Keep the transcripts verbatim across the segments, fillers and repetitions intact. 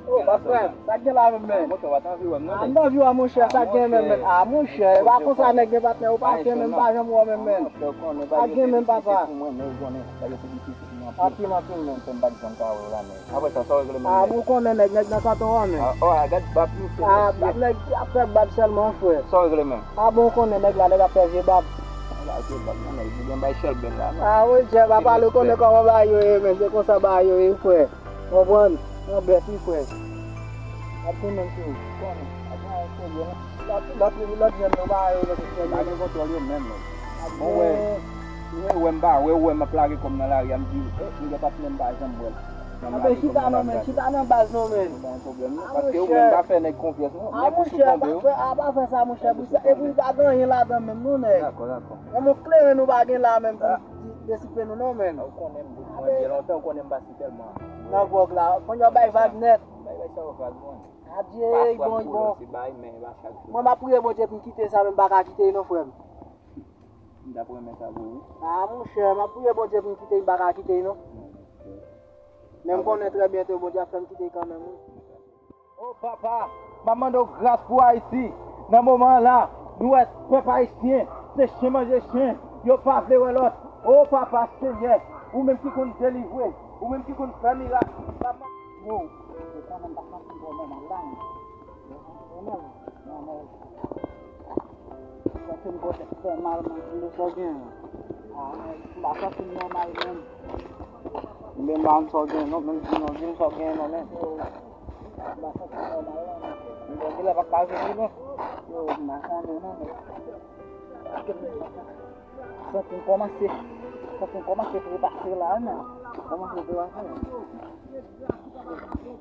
Oh, pa frè, sa k gen la menm, men? Monchè, w pa t anvi wè m non, men. M t anvi wè, monchè, sa k gen menm, men? Ah, monchè, e pa konsa nèg gen patnè, ou pa fè menm, pa janm wè menm, men. Sa k gen menm, papa? Anpil, anpil, men. Fè m pa t janm ka wè w la, men. Apre sa, sa w regle menm? Ah, men ou konnen nèg, nèg nan kanton an, men. Ah, oh, ah, gad bab misye, ah, mesye. Bab nèg ap fè bab sèlman, frè. Sa w regle menm? Ah, bon, ou konnen nèg la, nèg ap fè vye bab. Ala vye bab, non, nèg, ou gen bay chèlbè la, non. Ah, wi, chèlbè, pale, ou konnen kòman bagay yo ye, men, se konsa bagay yo ye, frè. Konprann? Nan bèt, wi, frè. Ap tounen sou ou, konnen. Ap gen anyen serye, non. Lòt, lòt, lòt jèn yo pa yo, lòt jèn yo. Pa gen kontwòl yo menm, non. Bon, wè, wè, wè, m pa, wè, wè, m ap lage kò m nan lari a, m di, eh, m gen patnè m pa janm wè l. Anben, chita non, men, chita nan baz non, men. Pa gen pwoblèm, non. Ah, paske ou menm pa fè nèg konfyans, non. Ah, men pou monchè, pa fè, ah, pa fè sa, monchè, pou sa, epi pa gen anyen ladan menm, non, nèg. Dakò, dakò. Menm yon kleren nou pa gen la menm pou di, desipe nou, non, men. Ou konnen m, mwen, byen lontan, ou konnen m pa si tèlman. Nan gwòg la, kounye a bay vag nèt. Bay, bay sa yo vag, mwen. Adye, bon, bon. Mwen, m ap priye Bondye pou m kite sa, men m pa ka kite, non, frè m. M t ap renmen sa pou ou. Ah, monchè, m ap priye Bondye pou m kite, m pa ka kite, non. Men m konnen trè byento Bondye ap fè m kite kanmenm, wi. O papa, m ap mande w gras pou Ayiti. Nan moman an la, nou wè pèp ayisyen, se chen manje chen, yo pa vle wè lòt. O papa, Senyè, ou menm ki konn delivre, ou menm ki konn fè mirak. M ap mande. Yo, ou konnen m pa santi m twò nòmal la, men. Yo santi m nòmal, nòmal. Santi m pwotèk fè mal, mwen di nou sa w gen. Ah, m pa santi m nòmal menm. Mwen pa konn sa w gen non, menm di non, di m sa w gen non, men. M pa santi m nòmal non, men. Mwen gen lè pa ka vini non. Yo, m pa santi non, men. Santi m kòmanse, santi m kòmanse trepase la, men. Kòmanse trepase.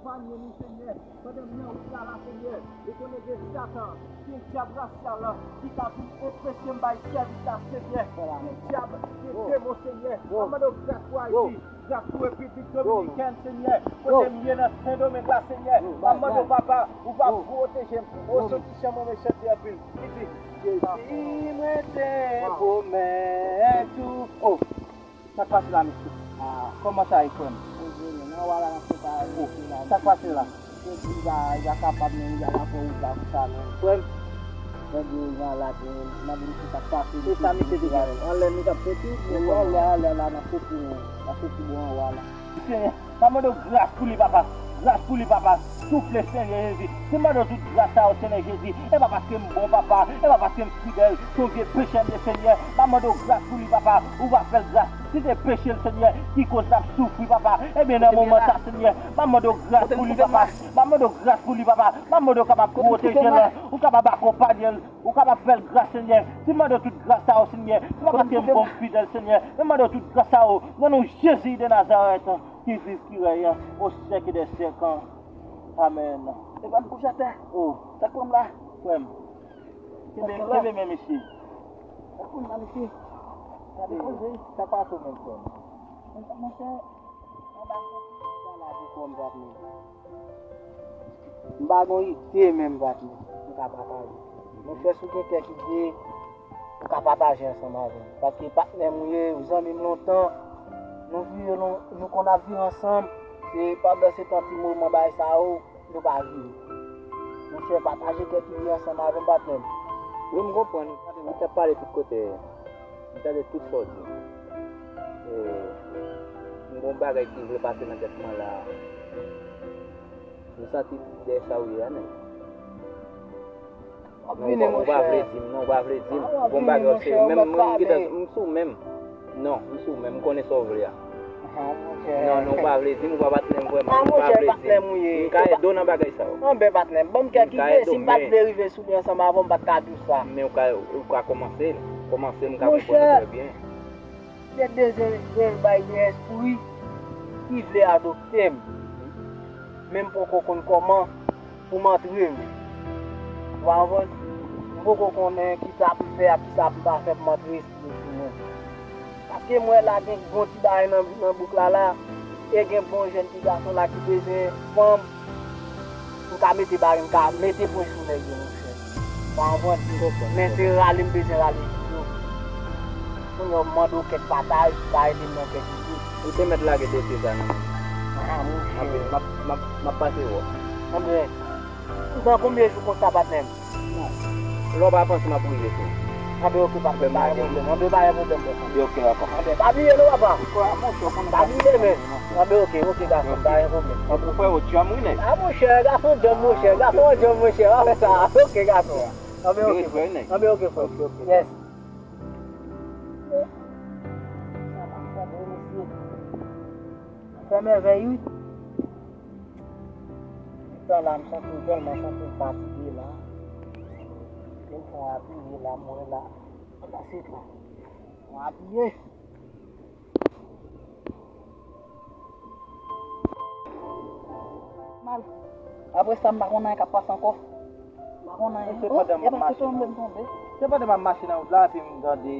Pandan m nan wout la, la, Senyè, ou konnen gen Satan, gen dyab rasyal ki ka vin anpeche m bay sèvis la, Senyè. Gen dyab, gen demon, Senyè. M ap mande w gras pou Ayiti, gras pou Repiblik Dominikèn, Senyè. Kote m ye nan Sendomeng la, Senyè. M ap mande w, papa, ou va pwoteje m. O, soti chan mwen mechan anpil. Li di, Jezi, mwen te pwomèt ou. Sa k pase la, mesye? Ah, kòman sa ye, frè m? Bondye, men, nan wa la, nan se pa, oh, mesye la, sa k pase la? Mesye di li pa, li pa kapab, men li pa ka pran wout la konsa, men. Frè m, Bondye, li malad, men, mande mesye sa k pase, se sa mesye te di. Anlè nou t ap soti, anlè, anlè la, n ap soti, men, n ap soti bò anwa la. Senyè, m ap mande w gras pou li, papa. Gras pou li, papa. Soufle, Senyè Jezi. Si m mande w tout gras sa yo, Senyè Jezi, e pa paske m bon, papa, e pa paske m fidèl, se yon vye pechè m ye, Senyè. M ap mande w gras pou li, papa. Ou va fè l gras. Si se peche l, Senyè, ki koz l ap soufri, papa, ebyen, nan moman sa, Senyè, m ap mande w gras pou li, papa. M ap mande w gras pou li, papa. M ap mande w kapab pwoteje l, ou kapab akonpanye l, ou kapab fè l gras, Senyè. Si m mande w tout gras sa yo, Senyè, se pa paske m bon, m fidèl, Senyè, men m mande w tout gras sa yo, nan non Jezi de Nazarèt, ki viv, ki rèy, o syèk dè syèk. Amèn. E pa m kouche atè. Oh. Sa k pran m la? Frè m. Kenbe, kenbe men misye. Sa k pran m la, misye? Gade koze. Sa pa tou menm, frè m. Monchè, anba sa la pou kò m, patnè. M pa gon ide menm, patnè, m ka pataje. Monchè, si w gen kèk ide, ou ka pataje ansanm avè m. Paske patnè m ou ye, ou zanmi m lontan. Nou vire lon-, nou konn ap viv ansanm. Se pandan se tan ti moman bagay sa yo, nou pa vire. Monchè, pataje kèk ide ansanm avè m, patnè m. Wi, m konprann. Ou t ap pale tout kote. M tande tout sa w di. Eh, m gon bagay ki vle pase nan tèt mwen la. M santi dèyè sa ou ye a, nèg. W ap vini, monchè. Ou pa vle di m, non, ou pa vle di m. Ah, w ap vini, monchè, ou mèt pale. M sou menm. Non, m sou menm, m konnen sa w vle a. Ah, monchè. Non, non, ou pa vle di m, ou pa patnè m vrèman, ou pa vle di m. Ah, monchè, patnè m ou ye. M ka ede w nan bagay sa yo. Anben, patnè m, ban m kèk ide, si m pa t vle rive sou li ansanm avè w, m pa t ka di w sa. Men ou ka, ou ka kòmanse l. Kòmanse, m ka konprann ou trè byen. Monchè, gen de, de, bay de espri ki vle adopte m. Men m poko konn kòman pou m antre yo. Ou pa konprann? M poko konnen kisa pou m fè ak kisa pou m pa fè pou m antre espri yo sou mwen. Paske m wè la gen bon ti bagay nan, nan bouk la la, e gen bon jèn ti gason la ki bezwen fanm, m ka mete bagay, m ka mete pwen sou nèg yo, monchè. Ou pa konprann? M konprann. Men se rale m bezwen rale sou yo. Kounye a, m mande w kèk pataj, ou ka ede m nan kèk ide. Ou te mèt lage dosye sa nan men m. Ah, monchè. Anpil, m ap, m ap, m ap pase wè w. Anben, nan konbyen jou konsa, patnè m? Non. Lè w pa panse m ap rive sou ou. Anben, oke, papa, pa gen pwoblèm. Anben, pa gen pwoblèm, papa. Anben, oke, papa. Anben, pa bliye non, papa. Pa bliye, men. Anben, oke, oke, gason, pa gen pwoblèm. Anben, frè, ou djanm, wi, nèg. Ah, monchè, gason djanm, monchè. Gason djanm, monchè. Pa fè sa. Oke, gason. Anben, oke, frè. Anben, oke, frè. Oke, oke. Yes. Sa pa fè bon, mesye. Fè mèvèy, wi. Tan la, m santi m tèlman santi m fatige la. Gen fon apiye la, m wè la. Ala se tou. Fon apiye. Mal. Apre sa, m pa konn anyen k ap pase ankò. M pa konn anyen. Se pandan m ap mache nan, se pandan m ap mache nan wout la, epi m tande,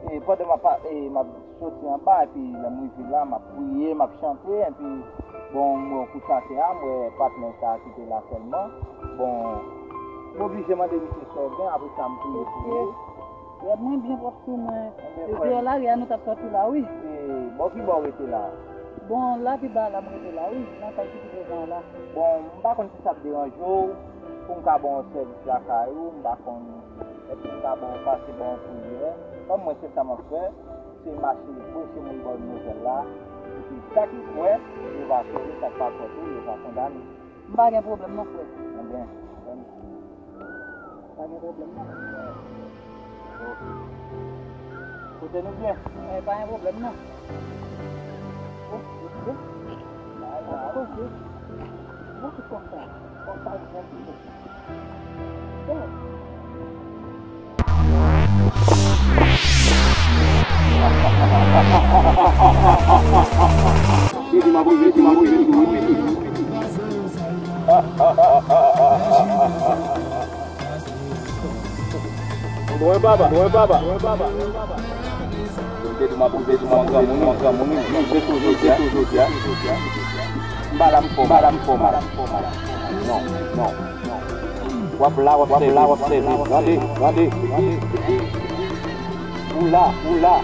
e, pandan m ap, e, m ap soti anba, epi lè m rive la, m ap priye, m ap chante, epi, bon, m wè w kouche atè a, m wè patnè sa a ki te la sèlman. Bon, m oblije mande misye sa w gen, apre sa, m priye pou li. Rèd mwen byen pwòp sou mwen. Depi lari a nou t ap sòti la, wi. E, bò ki bò w rete la? Bon, la pi ba la m rete la, wi. Nan kay ki pi devan an la. Bon, m pa konn si sa ap deranje w, pou m ka ba w sèvis lakay ou, m pa konn, èske m ka ba w pase ba w priyè? Kòm mwen se sa m ap fè, se mache preche moun bòn nouvèl la, epi sa ki kwè, yo va sove, sa k pa kwè tou, yo va kondane. M pa gen pwoblèm non, frè. Ebyen, pa gen pwoblèm non. Kote nou byen? Eh, pa gen pwoblèm non. Oh, oh, oh. Kote? Mwen ki konsa. Konsa, mwen ki konsa. Lwen baba, lwen baba. Mwen te di m ap rive sou yon granmoun, yon granmoun, yon granmoun, jodi a. M pa la pou fè w mal, m pa la pou fè w mal. Non, non. W ap la, w ap sèvi, w ap sèvi. Tande, tande. Ou la, ou la.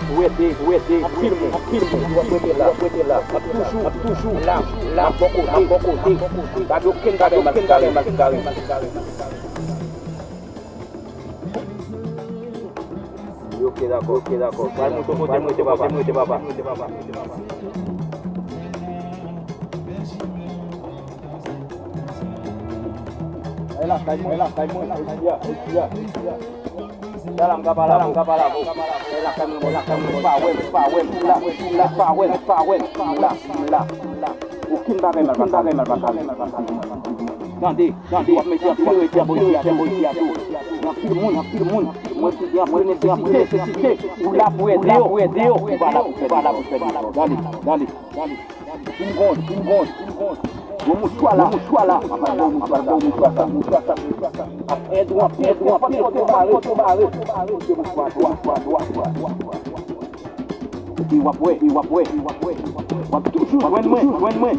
Ou ede, ou ede. Anpil moun, anpil moun. W ap rete la, w ap rete la. M ap toujou, m ap toujou la, la. M ap bò kote, m ap bò kote. Pa gen okenn bagay mal ki ka rive. Wi, oke, dakò, oke, dakò. Pral monte kote m rete, papa. E lakay mwen, e lakay mwen, e lakay mwen. Sa la m ka pale avè w, m ka pale avè w. E lakay mwen, e lakay mwen, pa wè m, pa wè m, la, la, pa wè m, pa wè m, la, la. Okenn bagay mal pa ka rive. Tande, tande, w ap mete anpil respè bò isi a tou. Gen anpil moun, anpil moun. Mwen ki gen anpil nesesite, nesesite. Ou la pou ede yo, ou pa la pou fè de efò. Tande, tande, tande. Pou m konn, pou m konn, pou m konn. Bon mouchwa la, bon mouchwa la. Papa, bon mouchwa sa, mouchwa sa, mouchwa sa. Ap ede w anpil, ede w anpil, kote w mare, kote w mare. Kote mouchwa, mouchwa, mouchwa. Epi w ap wè, epi w ap wè, w ap toujou jwenn mwen, jwenn mwen.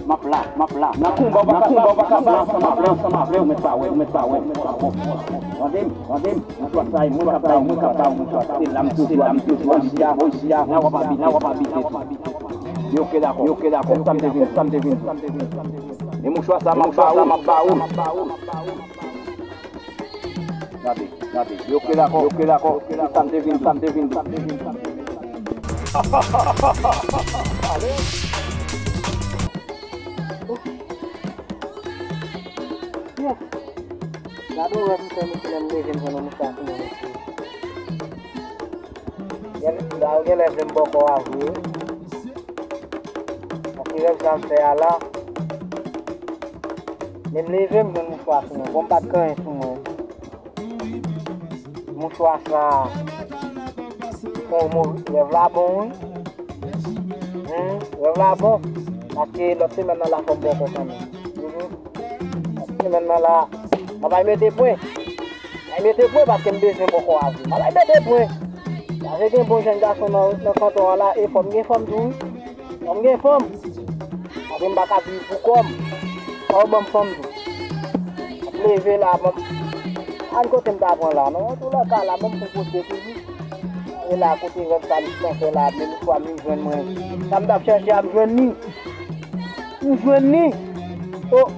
M ap la, m ap la. Nan konba, w pa ka, w pa ka ansanm avè m, ansanm avè m, ou mèt pa wè, ou mèt pa wè, ou mèt pa wè. Tande m, tande m. Mouchwa sa, e mwen k ap ba ou, mwen k ap ba ou mouchwa sa. Se la m toujou abite, jodi a, jodi a, la w ap abite, la w ap abite. Yo, oke, dakò, yo, oke, dakò. Sa m te vin, sa m te vin. E mouchwa sa, m ap ba ou, m ap ba ou. Gade, gade. Yo, oke, dakò, yo, oke, dakò. Se sa m te vin, sa m te vin. Gade yon rèv m fè mesye, lè m leve m jwenn yon mouchwa sou mwen mesye. Gen, la ou gen lè vle m bòkò a vre. Paske rèv sa m fè a la, lè m leve m jwenn mouchwa sou mwen. Bon, m pa t gen anyen sou mwen. Mouchwa sa, bon, bon, rèv la bon, wi. Hmm, rèv la bon. Paske lòt semèn nan la fò m bòkò kanmenm. Mhm. Lòt semèn nan la, mwen pa mete pwen. Mwen mete pwen paske m bezwen bòkò a vre. Mwen pa mete pwen. Paske gen bon jèn gason nan, nan kanton an la, e fò m gen fanm tou, wi. Fò m gen fanm. Paske m pa ka viv pou kò m. Fò w ban m fanm tou. M ap leve la, ban m. Ann kote m ta pran la, non? Antoulèka, la, ban m fon kote toujou. E la, kote rèv sa m fè la, menm fwa m jwenn mwen. Sa m t ap chèche a, m jwenn li. M jwenn li. Oh!